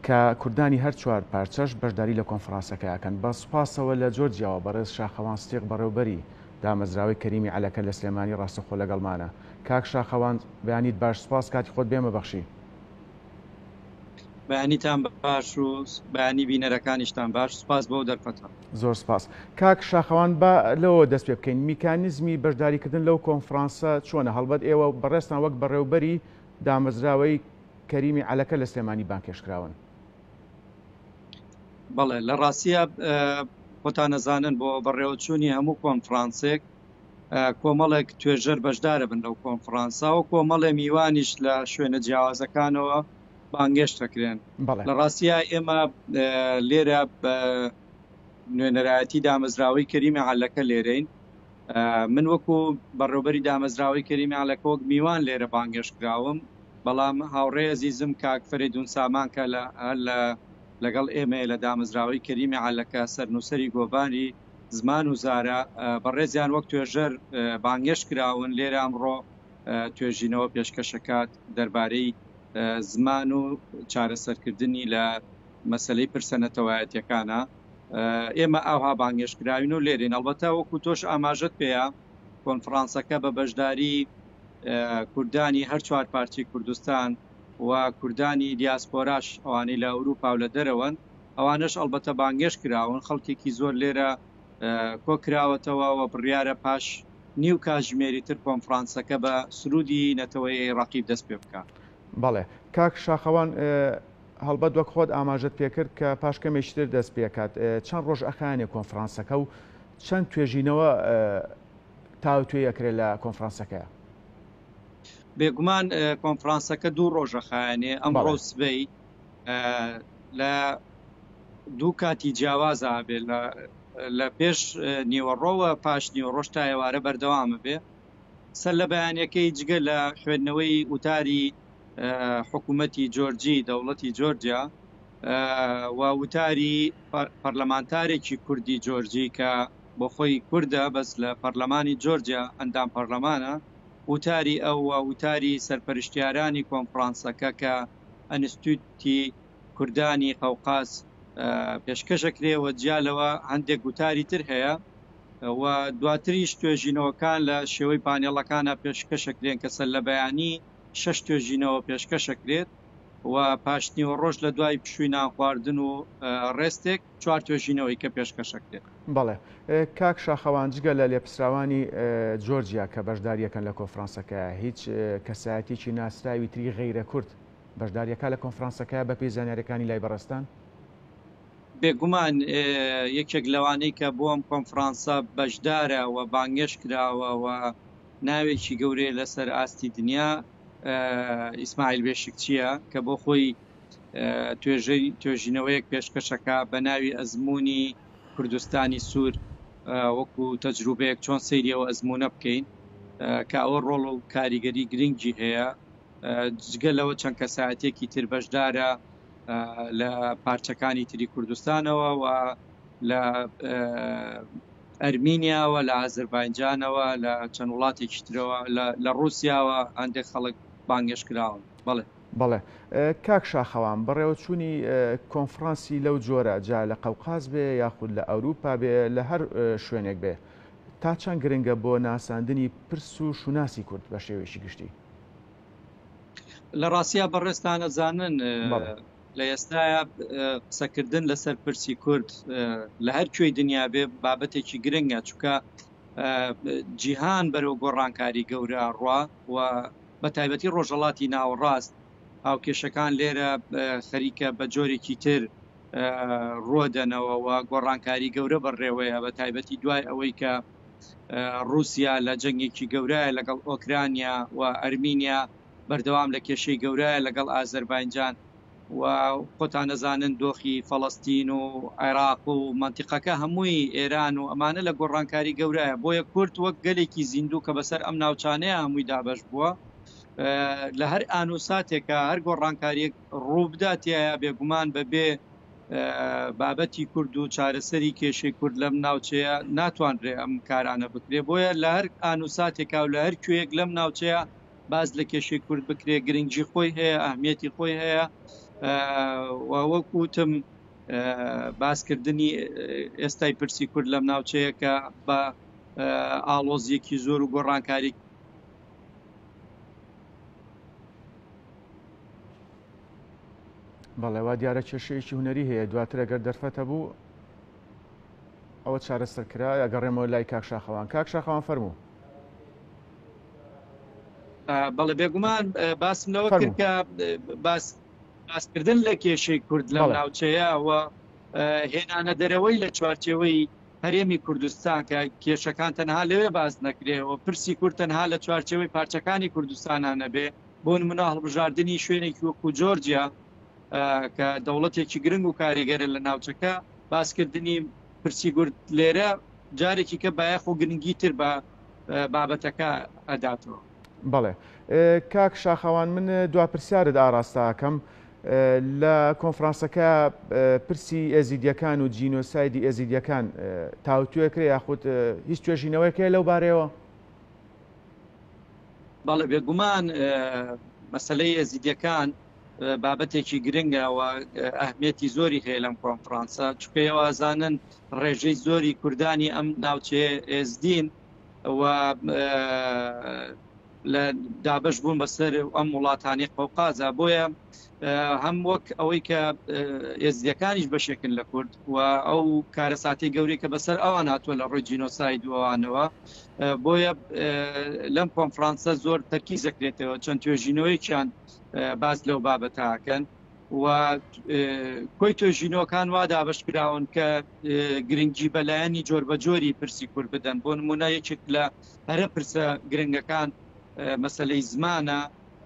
کە کوردانی هەر چوار پارچەش بەشداری لە کۆنفرانسەکە ئەکەن. بە سوپاسەوە لە جۆرجیاوە بەڕێز شاخەوان ستیق بەڕێوبەری دامەزراوەی کەریمی عەلەکە لە سلێمانی ڕاستەخۆ لەگەڵمانە. کاک شاخەوان بەیانیت باش سوپاس کاتی خۆت بێمە بەخشی. بەیانیتان باش و بەیانی بینەرەکانیشتان باش سوپاس بۆ دەرفەتە. زۆر سپاس. کاک شاخەوان با لەوەوە دەست پێ بکەین میکانیزمی بەشداریکردن لەو کۆنفرانسە چۆنە؟ هەڵبەت ئێوە بەڕێزتان وەک بەڕێوبەری دامەزراوەی کەریمی عەلەکە لە سلێمانی بانگهێشتکراون. بەڵێ لە ڕاستیە خۆتان ئەزانن بۆ بەڕێوەچوونی هەموو کۆنفرانسێک کۆمەڵێک توێژەر بەشدارە بن لەو کۆنفرانسا و کۆمەڵێ میوانیش لە شوێنە جیاوازەکانەوە بانگێشت دەکرێن. بەڵێ. لە ڕاستیە ئێمە لێرە بە نوێنەرایەتی دامەزراوەی کەریمی عەلەکە لێرەین. من وەکو بەڕێوبەری دامەزراوەی کەریمی عەلەکە وەک میوان لێرە بانگێشت کراوم، بەڵام هاوڕێی ئەزیزم کاک فەرەیدون سامان کە لە هەر لە لەگەڵ ئێمەیە لە دامەزراوەی کەریمی عەلەکە سەرنووسەری گۆڤاری زمان و زارە، بەڕێزیان وەک توێژەر بانگێشت کراون لێرە ئەمڕۆ توێژینەوە پێشکەشەکات دەربارەی زمان و چارەسەرکردنی لە مەسەلەی پرسە نەتەوایەتیەکانە. ئێمە ئاوها بانگێشت کراوین و لێرەین. ئەڵبەتە وەکو تۆش ئاماژەت پێیە کۆنفڕانسەکە بە بەشداری کوردانی هەر چوار پارچەی کوردستان و کوردانی دیاسپۆراش ئەوانەی لە ئەوروپا و لە دەرەوەن ئەوانەش ئەڵبەتە بانگێشت کراون. خەڵکێکی زۆر لێرە کۆکراوەتەوە و بڕیارە پاش نیو کاتژمێری تر کۆنفڕانسەکە بە سرودی نەتەوەیی ئەی ڕەقیب دەست پێ بکا. بەڵێ کاک شاخەوان هەڵبەت وەک خۆت ئاماژەت پێکرد کە پاش کەمێکی تر دەست پێکات چەند ڕۆژ ئەخایەنێ کۆنفرانسەکە و چەند توێژینەوە تاوتوێ ئەکرێت لە کۆنفرانسەکەیا؟ بێگومان کۆنفرانسەکە دوو ڕۆژە خایەنێ، ئەمڕۆ بەڵێ. و سبەی لە دوو کاتی جیاوازا ئەبێ لە لە پێش نیوەڕۆوە پاش نیوەڕۆش تا ئێوارە بەردەوامە بێ. سەر لە بەیانەکەی جگە لە خوێندنەوەی وتاری حکوومەتی جۆرجی دەوڵەتی جۆرجیا و وتاری پەرلەمانتارێکی کوردی جۆرجی کە بۆ خۆی کوردە بەس لە پەرلەمانی جۆرجیا ئەندام پەرلەمانە، وتاری ئەو و وتاری سەرپەرشتیارانی کۆنفرانسەکە کە ئەنستیوتی کوردانی قەوقاز پێشکەشەکرێ و جیا لەوە هەندێک وتاری تر هەیە و دواتریش توێژینەوەکان لە شێوەی پانێڵەکانە پێشکەشەکرێن کە سەر لە بەیانی شەش توێژینەوە پێشکەشەکرێت و پاشنیوەڕۆژ لە دوای پشووی نانخواردن و ڕێستێک چوار توێژینەوەی کە پێشکەشەکرێت. بەڵێ کاک شاخەوان جگە لە لێپسراوانی جۆرجیا کە بەشداریەکەن لە کۆنفرانسەکە هیچ کەسایەتیەکی ناسراوی تری غەیرە کورد بەشداریەکا لە کۆنفرانسەکە بەپێی زانیاریەکانی لای بەڕێزتان؟ بێگومان یەکێک لەوانەی کە بۆ ئەم کۆنفرانسە بەشدارە و بانگێشت کراوە و ناوێکی گەورەیە لەسەر ئاستی دنیا ئیسماعیل بێشکچییە کە بۆ خۆی توێژینەوەیەک پێشکەشەکە بە ناوی ئەزموونی کوردستانی سوور وەکو تەجروبەیەک چۆن سەیری ئەو ئەزموونە بکەین کە ئەوە ڕۆڵ و کاریگەری گرنگی هەیە. جگە لەوە چەند کەسایەتیەکی تر بەشدارە لە پارچەکانی تری کوردستانەوە و لە ئەرمینیاوە لە ئازربایجانەوە لە چەند وڵاتێکی ترەوە لە ڕووسیاوە هەندێک خەڵک بانگێشت کراون. بەڵێ. بەڵێ کاک شاخەوان، بەڕێوەچوونی کۆنفڕانسی لەو جۆرە جا لە قەوقاز بێ یاخود لە ئەوروپا بێ لە هەر شوێنێک بێ تا چەند گرنگە بۆ ناساندنی پرس و شوناسی کورد بە شێوەیەکی گشتی؟ لە ڕاستیا بەڕێزتان ئەزانن بەڵێ. لە ئێستایا قسەکردن لەسەر پرسی کورد لە هەر کوێی دنیا بێ بابەتێکی گرنگە چونکە جیهان بەرەو گۆڕانکاری گەورە ڕوا و بە تایبەتی ڕۆژهەڵاتی ناوەڕاست هاوکێشەکان لێرە خەریکە بە جۆرێکی تر ڕوەدەنەوە و گۆڕانکاری گەورە بەڕێوەیە بە تایبەتی دوای ئەوەی کە ڕووسیا لە جەنگێکی گەورایە لەگەڵ ئۆکرانیا و ئەرمینیا بەردەوام لە کێشەی گەورایە لەگەڵ ئازەرباینجان و خۆتان ئەزانن دۆخی فەڵەستین و عێراق و مەنتیقەکە هەمووی ئێران و ئەمانە لە گۆڕانکاری گەورایە بۆیە کورد وەک گەلێکی زیندوو کە بەسەر ئەم ناوچانەیە هەمووی دابەش بووە لە هەر ئان و ساتێکا هەر گۆڕانکاریەک ڕووبدا تیایا بێگومان بەبێ بابەتی کورد و چارەسەری کێشەی کورد لەم ناوچەیە ناتوانرێ ئەم کارانە بکرێ بۆیە لە هەر ئان و ساتێکا و لە هەر کوێیەک لەم ناوچەیە. باس لە کێشەی کورد بکرێ گرنگی خۆی هەیە، ئەهمیەتی خۆی هەیە و وەک وتم باسکردنی ئێستای پرسی کورد لەم ناوچەیە کە بە ئاڵۆزیەکی زۆر و گۆڕانکاری بەڵێ وا دیارە کێشەیەکی هونەری هەیە دواتر ئەگەر دەرفەت هەبوو ئەوە چارەسەر کرا ئەگەڕێمەوە لای کاک شاخەوان کاک شاخەوان فەرموو. بەڵێ بێگومان باسم لەوە کرد کە باس باسکردن لە کێشەی کورد لەم ناوچەیە و هێنانە دەرەوەی لە چوارچێوەی هەرێمی کوردستان کە کێشەکان تەنها لەوێ باس نەکرێ و پرسی کورد تەنها لە چوارچێوەی پارچەکانی کوردستانە نەبێ بۆ نمونە هەڵبژاردنی شوێنێکی وەکو جۆرجیا کە دەوڵەتێکی گرنگ و کاریگەرە لە ناوچەکە باسکردنی پرسی گورد لێرە جارێکی کە بایەخ و گرنگی تر بە بابەتەکە ئەداتەوە. بەڵێ کاک شاخەوان من دوا پرسیارت ئاراستە ئەکەم لە کۆنفرانسەکە پرسی ئێزیدیەکان و جینۆسایدی ئێزیدیەکان تاوتوێ کرێ یاخود هیچ توێژینەوەیەک هەیە لەو بارەیەوە؟ بەڵێ بێگومان مەسەلەی ئێزیدیەکان بابەتێکی گرنگە و ئەهمیەتی زۆری هەیە لەم کۆنفرانسە چونکە ئێوە ئەزانن ڕێژەی زۆری کوردانی ئەم ناوچەیە ئێزدین و لە دابش بوون بەسەر ئەم وڵاتانی قەوقازا بۆیە هەم وەک ئەوەی کە ئێزدیەکانیش بەشێکن لە کورد و ئەو کارەساتی گەورەی کە بەسەر ئەوان هاتووە لە ڕووی جینۆساید و ئەوانەوە بۆیە لەم کۆنفرانسە زۆر تەرکیز دەکرێتەوە چەند توێژینەوەیەکیان باس لەو بابەتاکەن و کۆی توێژینەوەکان وا دابەش کراون کە گرنگی بەلایەنی جۆر بە جۆری پرسی کورد بدەن بۆ نمونە یەکێک لە هەرە پرسە گرنگەکان مەسلەی زمانە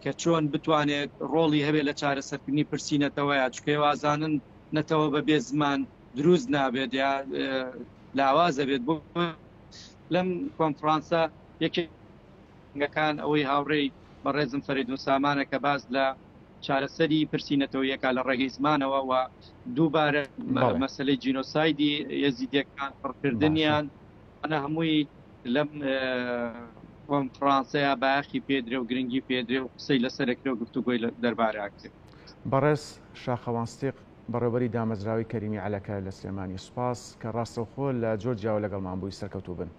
کە چۆن بتوانێت ڕۆڵی هەبێت لە چارەسەرکردنی پرسی نەتەوەیە چکەی وازانن نەتەوە بە بێ زمان دروست نابێت یا لاوازە بێت بۆ لەم کۆنفرانسە یەکێک گرنگەکان ئەوەی هاوڕێی بەڕێزم فەرەیدون سامانە کە باس لە چارەسەری پرسی نەتەوەیەکە لە ڕێگەی زمانەوە و دووبارە مەسەلەی جینۆسایدی یەزیدیەکان قڕکردنیان ئەمانە هەمووی لەم کۆنفرانسەیە بایەخی پێدرێ و گرنگی پێدرێ و قسەی لەسەرەکرێ و گفتوگۆی دەربارە ئەکرێ. بەڕێز شاخەوان ستیق، بەڕێوبەری دامەزراوەی کەریمی عەلەکە لە سلێمانی، سوپاس کە ڕاستەوخۆ لە جۆرجیاوە لەگەڵمان بووی، سەرکەوتوو بن.